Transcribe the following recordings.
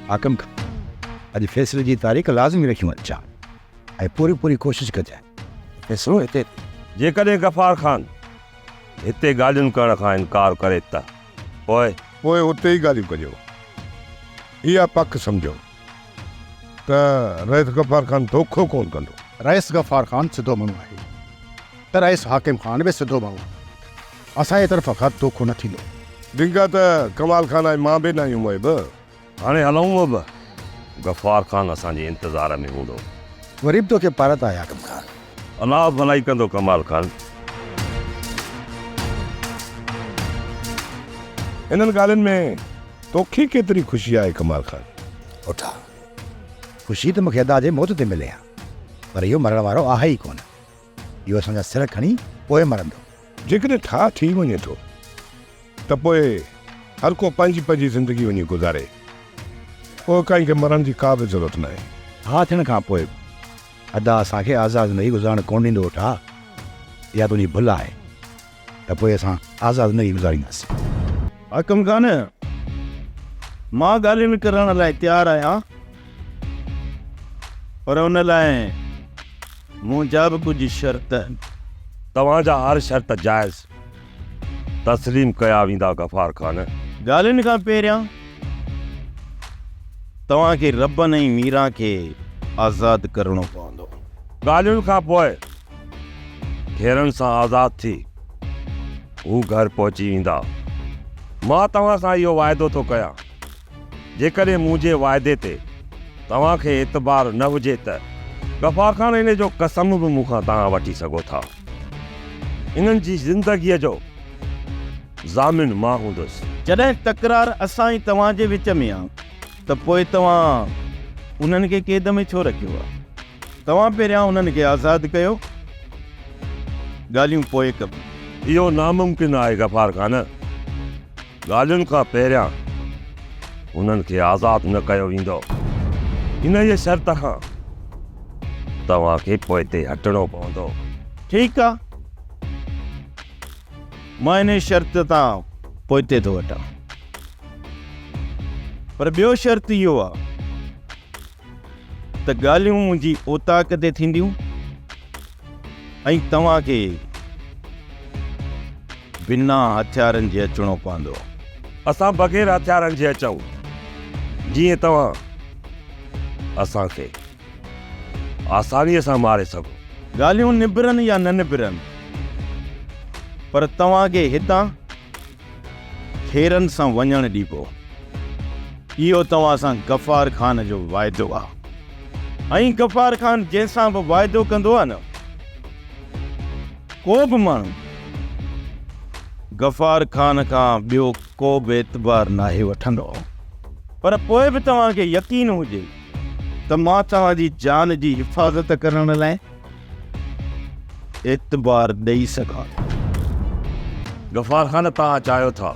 حاڪم خان، اڄ فيصلي جي تاريخ لازمي رکي وڃجان ۽ پوري پوري ڪوشش ڪجانء ته فيصلو هتي ٿئي. جيڪڏهن غفار خان هتي ڳالهين ڪرڻ کان انڪار ڪري ته پوء؟ پوء اتي ئي ڳالهيون ڪجو. اها پڪ سمجهو ته رئيس غفار خان دوکو ڪونه ڪندو. رئيس غفار خان سڌو ماڻهو آهي ته رئيس حاڪم خان به سڌو ماڻهو آهي. اسان جي طرف کان دوکو نه ٿيندو. ڊنگا ته ڪمال خان ۽ مان به ناهيون محب. هاڻي هلون محب. غفار خان اسان جي انتظار ۾ هوندو. وري به توکي پارت آهي حاڪم خان. الله ڀلائي ڪندو ڪمال خان. انهن ڳالهين ۾ توکي ڪيتري خوشي آهي ڪمال خان؟ اٺا، خوشي ته مونکي ادا جي موت تي ملي ها، پر اهو مرڻ وارو آهي ئي ڪونه. اهو اسان جا سر کڻي پوء مرندو. جيڪڏهن ٺاهه ٿي وڃي ٿو ته پوء هر ڪو پنهنجي پنهنجي زندگي وڃي گذاري. پوء ڪنهن کي مرڻ جي ڪا به ضرورت ناهي. ٺاهه ٿيڻ کان پوء به ادا اسان کي آزاد زندگي گذارڻ ڪونه ڏيندو. ٺاهه اها تنهنجي ڀل آهي ته پوء اسان آزاد زندگي گذارينداسين. حاڪم خان، مان ڳالهين ڪرڻ لاء تيار آهيان پر ان لاء منهنجا به ڪجهه شرط آهن. توهان جا هر شرط جائز تسليم ڪيا ويندا غفار خان. ڳالهين کان پهريان توهان کي ربن ۽ ميران کي آزاد ڪرڻو پوندو. ڳالهين کان پوء گهيرن سان آزاد ٿي هو گهر پهچي ويندا. مان توهان سان اهو واعدو ٿو ڪيان. جيڪڏهن منهنجي واعدي تي توهان کي اعتبار نه هجي ته غفار خان ان جو قسم به مون کان توهان وٺي سگهو ٿا. انهن جي زندگيء جو ضامن مان هوندس. جڏهن تڪرار اسان ۽ توهان جي وچ ۾ آ ته پوء توهان انهن کي قيد ۾ ڇو رکيو آ؟ توهان پهريان انهن کي آزاد ڪيو، ڳالهيون پوء ڪبيون. اهو ناممڪن آهي غفار خان. ڳالهين کان پهريان هنن کي آزاد نه ڪيو ويندو. انهيء شرط کان توهان کي پوئتي هٽڻو پوندو. ٺيڪ آ، مان انهيء شرط تان پوئتي ٿو هٽان. پر ٻيو شرط اهو آ ته ڳالهيون منهنجي اوطاق تي ٿينديون ۽ توهان کي بنا هٿيارن جي اچڻو پوندو. اسان بغير هٿيارن جي اچون، جيئن توهان اسان کي آسانيء سان ماري سگهو. ڳالهيون نبرن يا نه نبرن، پر توهان کي هتان خيرن سان وڃڻ ڏبو. اهو توهان سان غفار خان جو واعدو آ. ۽ غفار خان جنهن سان به واعدو ڪندو آ نه، ڪو به ماڻهو غفار خان کان ٻيو ڪو به اعتبار ناهي وٺندو. پر پوء به توهان کي يقين هجي ته مان توهان جي جان جي حفاظت ڪرڻ لاء اعتبار ڏئي سگهان ٿو. غفار خان توهان چاهيو ٿا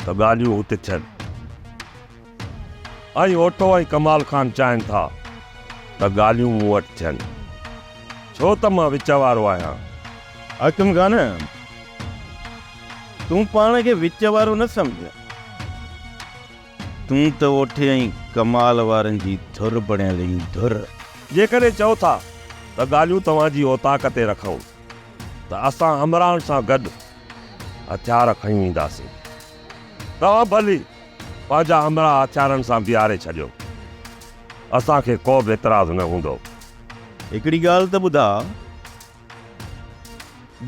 ته ڳالهيون اتي ٿين ۽ اوٺو ۽ ڪمال خان چاهين ٿا ته ڳالهيون مون وٽ ٿين ڇو ته مان وچ وارو آهيان. حاڪم خان تون پاڻ کي وچ وارو نه سمجهه. تون ته اوٺي ۽ ڪمال وارن جي ڌر بڻيل آهين ڌر. جيڪڏهن چئو ٿا ته ڳالهيون توهان جي اوطاق تي رکون ته اسان همراهن سان گڏ هٿيار کڻي اينداسين. توهان ڀلي پنهنجا همراهه هٿيارن سان بيهاري ڇڏيو. اسان کي ڪو به اعتراض نه هوندو. هڪڙي ڳالهه ته ٻڌاء،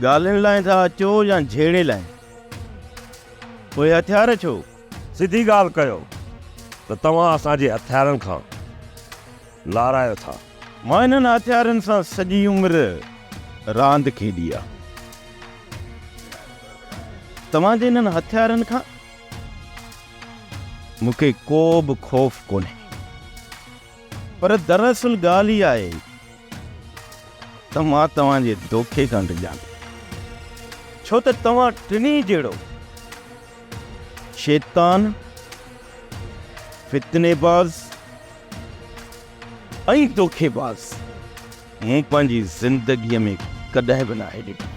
ڳالهين لاء ٿا اچو يا جهيڙي لاء؟ پوء هٿيار ڇو؟ سڌي ڳالهه ڪيو ته توهان اسان جي هٿيارن کان لارايو ٿا. مان انهن هٿيارن سان سڄي عمر راند کيڏي آ. توهان جي انهن هٿيارن کان مون کي ڪو به خوف ڪونهي. پر دراصل ڳالهه اها آهي ته مان توهان جي دوکي کان ڊڄان ٿو. ڇو ته توهان ٽنهي جهڙو شيطان، فتني باز ۽ دوکيباز مون پنهنجي زندگيء ۾ ڪڏهن به ناهي ڏٺو.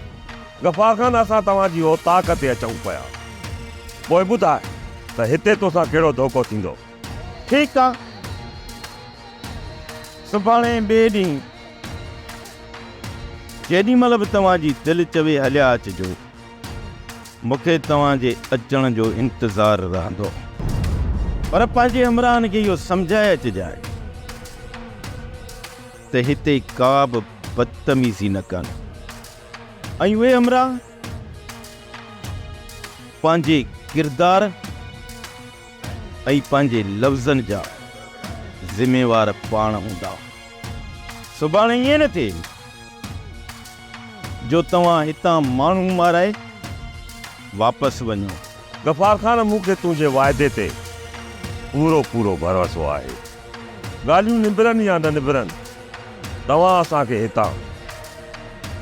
غفار خان اسان توهان جي اوطاق تي اچون پيا. پوء ٻڌاء ته هتي توسان ڪهڙو ڌوڪو ٿيندو؟ ٺيڪ آ، سڀاڻي ٻئي ڏينهن جيڏي مهل به توهان جي دل چوي هليا اچجو. مون کي توهان جي اچڻ جو انتظار رهندو. پر پنهنجي همراهن کي اهو سمجهائي اچجانء ته هتي ڪا به بدتميزي نه ڪن ۽ اهي همراهه پنهنجي ڪردار ۽ پنهنجي لفظن جا ذميوار پاڻ هوندا. سڀاڻي ائين نه ٿئي جو توهان هتان ماڻهو مارائي واپس وڃو. غفار خان مون کي تنهنجي واعدي تي پورو پورو ڀروسو آهي. ڳالهيون نبرن يا نه نبرن، توهان اسان کي هتان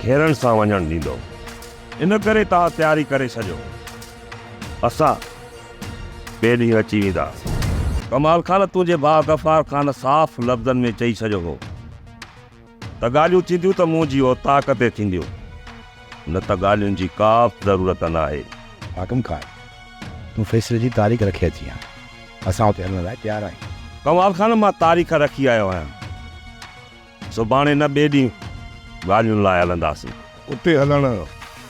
خيرن سان وڃڻ ڏيندؤ. ان ڪري توهان تياري ڪري ڇڏيو. اسان ٻئي ڏينهن اچي وينداسين. ڪمال خان تنهنجي ڀاء غفار خان صاف لفظن ۾ چئي ڇڏيو هو ته ڳالهيون ٿينديون ته منهنجي اوطاق تي ٿينديون، نه ته ڳالهين جي ڪا به ضرورت ناهي. حاڪم خان، تون فيصلي جي تاريخ رکي اچين ها، اسان اتي هلڻ لاء تيار آهيون. ڪمال خان، مان تاريخ رکي آيو آهيان. سڀاڻي نه ٻئي ڏينهن ڳالهين لاء هلنداسين. اتي هلڻ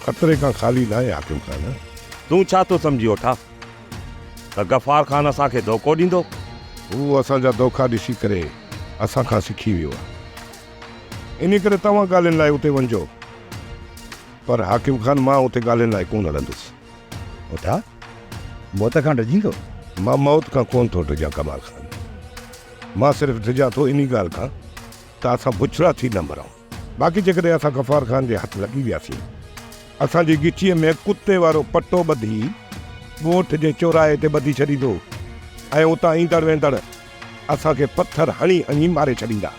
خطري کان خالي ناهي حاڪم خان. تون ڇا ٿو سمجهين اوٺا ته غفار خان اسان کي ڌوڪو ڏيندو؟ هو اسان جا ڌوڪا ڏسي ڪري اسان کان سکي ويو آهي. انهي ڪري توهان ڳالهين لاء اتي وڃجو. پر حاڪم خان مان اتي ڳالهين لاء ڪونه هلندس. اوٺا موت کان ڊڄيندو؟ مان موت کان ڪونه ٿو ڊڄان ڪمال خان. مان صرف ڊڄان ٿو انهي ڳالهه کان ته اسان بڇڙا ٿي نه مرون. باقي جيڪڏهن اسان غفار خان جي هٿ لڳي وياسين، اسان جي ڳچيء ۾ ڪتي وارو پٽو ٻڌي ڳوٺ جي چوراهي تي ٻڌي ڇڏيندو ۽ اتان ايندڙ ويندڙ اسان کي پٿر هڻي هڻي ماري ڇڏيندا.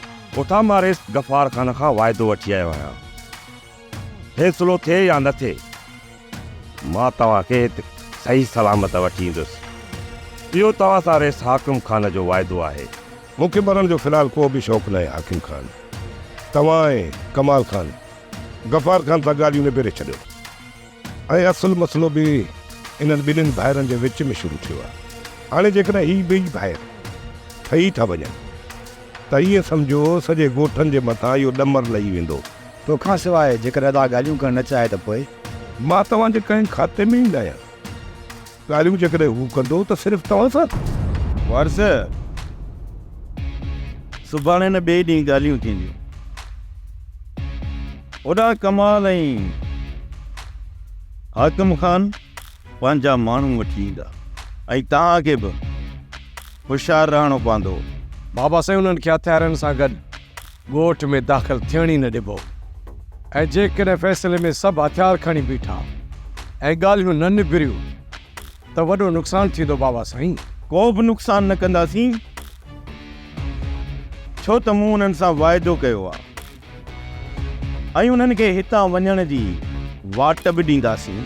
اتان مان رئيس غفار خان کان واعدو وٺي آيو آهيان. فيصلو ٿئي يا نه ٿئي، مان توهان کي هت صحيح سلامت وٺي ايندس. اهو توهان سان رئيس حاڪم خان جو واعدو آهي. مون کي مرڻ جو في الحال ڪو به شوق ناهي حاڪم خان. توهان ۽ ڪمال خان، غفار خان سان ڳالهيون نبيري ڇڏيو. ۽ اصل مسئلو به انهن ٻنهين ڀائرن جي وچ ۾ شروع ٿيو آهي. هاڻي جيڪڏهن هي ٻئي ڀائر ٺهي ٿا وڃن ته ائين سمجهو سڄي ڳوٺن جي مٿان اهو ڏمر لهي ويندو. توکان سواء جيڪڏهن ادا ڳالهيون ڪرڻ نه چاهي ته پوء؟ مان توهان جي ڪنهن کاتي ۾ ئي نه آهيان. ڳالهيون جيڪڏهن هو ڪندو ته صرف توهان سان. وارث، سڀاڻي نه ٻئي ڏينهن ڳالهيون ٿينديون. هوڏانهن ڪمال ۽ حاڪم خان پنهنجا ماڻهو وٺي ايندا ۽ توهان کي به هوشيار رهڻو پوندو. بابا سائين انهن کي هٿيارن سان گڏ ڳوٺ ۾ داخل ٿيڻ ئي نه ڏبو ۽ جيڪڏهن فيصلي ۾ سڀ هٿيار کڻي بيٺا ۽ ڳالهيون نه نبريون ته وڏو نقصان ٿيندو بابا سائين. ڪو به نقصان نه ڪنداسين ڇو ته مون انهن سان واعدو ڪيو آهي ۽ انهن کي هتان وڃڻ جي واٽ به ڏينداسين.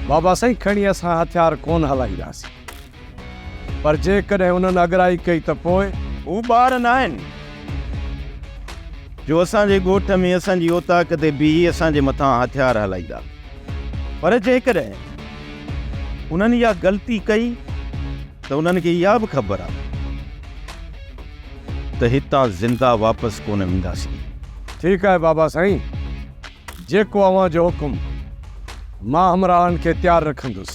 بابا سائين کڻي اسان هٿيار ڪونه هلائينداسين. پر جيڪڏهن انهن اڳرائي ڪئي ته پوء؟ هو ٻار ناهن جو اسان جي ڳوٺ ۾ اسان جي اوطاق تي بيهي اسان جي مٿان هٿيار هلائيندا. پر جيڪڏهن انهن اها غلطي ڪئي ته انهن کي اها به خبر آهي ته هتان زنده واپس ڪونه وينداسين. ٺيڪ آهي بابا سائين، جيڪو اوهان جو حڪم، مان همراهن کي تيار رکندس.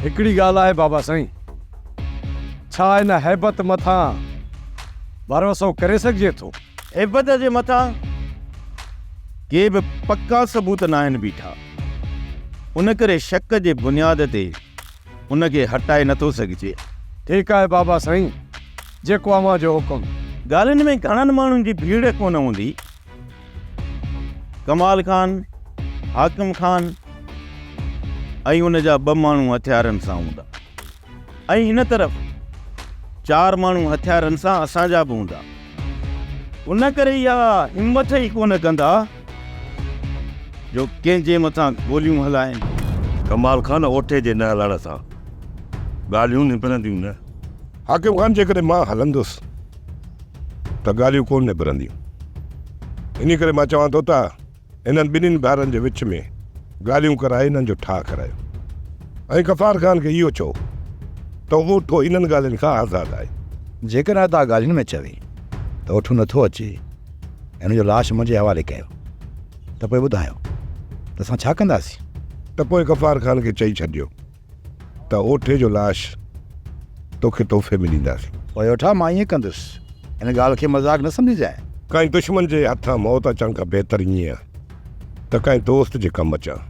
هڪڙي ڳالهه آهي بابا سائين، ڇا ان هيبت مٿان ڀروسو ڪري سگهجي ٿو؟ هيبت جي مٿان ڪي به پڪا ثبوت ناهن بيٺا، ان ڪري شڪ جي بنياد تي ان کي هٽائي نٿو سگهجي. ٺيڪ آهي بابا سائين، جيڪو اوهان جو حڪم. ڳالهين ۾ گهڻن ماڻهن جي ڀيڙ ڪونه هوندي. ڪمال خان، حاڪم خان ۽ ان جا ٻه ماڻهو هٿيارن سان هوندا ۽ هن طرف چار ماڻهو هٿيارن سان اسان جا به هوندا. ان ڪري اها همٿ ئي ڪونه ڪندا جو ڪنهن جي مٿان گوليون هلائين. ڪمال خان اوٺي جي نه هلڻ سان ڳالهيون نبرنديون نه. حاڪم خان جيڪڏهن مان هلندس ته ڳالهيون ڪونه نبرنديون. انهي ڪري مان چوان ٿو ته انهن ٻنهين ڀائرن جي وچ ۾ ڳالهيون ڪرائي انهن جو ٺاهه ڪرايو ۽ غفار خان کي اهو چئو ته اوٺو انهن ڳالهين کان آزاد آهي. جيڪڏهن ادا ڳالهين ۾ چوي ته اوٺو نٿو اچي ۽ ان جو لاش منهنجي حوالي ڪيو ته پوء ٻڌايو ته اسان ڇا ڪنداسين؟ ته پوء غفار خان کي چئي ڇڏجو ته اوٺي جو لاش توکي تحفي ۾ ڏينداسين. پوء اوٺا مان ائين ڪندس. ان ڳالهه کي مذاق نه سمجهجانء. ڪنهن دشمن جي هٿان موت اچڻ کان بهتر ائين آهي ته ڪنهن دوست جي ڪم اچان.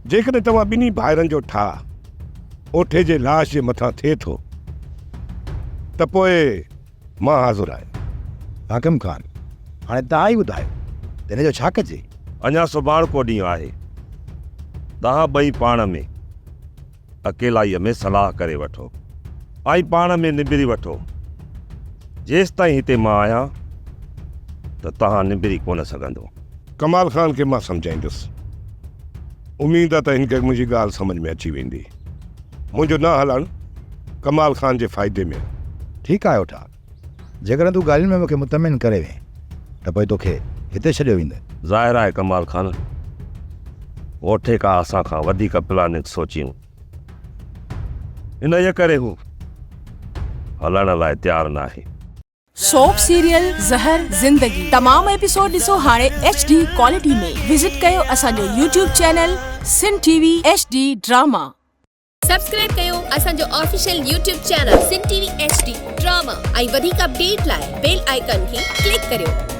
جيڪڏهن توهان ٻنهي ڀائرن جو ٺاهه اوٺي جي لاش جي مٿان ٿئي ٿو ته پوء مان حاضر آهيان. حاڪم خان، هاڻي توهان ئي ٻڌايو ته هن جو ڇا ڪجي؟ اڃا سڀاڻڪو ڏينهن آهي. توهان ٻئي پاڻ ۾ اڪيلائيء ۾ صلاح ڪري وٺو ۽ پاڻ ۾ نبري وٺو. جيستائين هتي مان آهيان ته توهان نبري ڪونه سگهندو. ڪمال خان کي مان سمجهائيندس. اميد آ ته هن کي منهنجي ڳالهه سمجهه ۾ اچي ويندي. منهنجو نه هلڻ ڪمال خان جي فائدي ۾ آ. ٺيڪ آهي اوٺا. جيڪڏهن تون ڳالهين ۾ مون کي مطمئن ڪري وئين ته پوء توکي هتي ڇڏيو ويندو. ظاهر آهي ڪمال خان اوٺي ڪا اسان کان وڌيڪ پلاننگ سوچيون. انهيء ڪري هو هلڻ لاء تيار ناهي. سوپ سيريل زهر زندگي تمام ايپيسوڊ ڏسو هاڻي ايڇ ڊي ڪوالٽي ۾ وزٽ ڪيو اسان جو YouTube channel Sindh T V H D drama. Subscribe ڪيو اسان جو official YouTube channel Sindh T V H D drama ۽ وڌيڪ اپڊيٽ لاء بيل آئيڪان کي ڪلڪ ڪريو.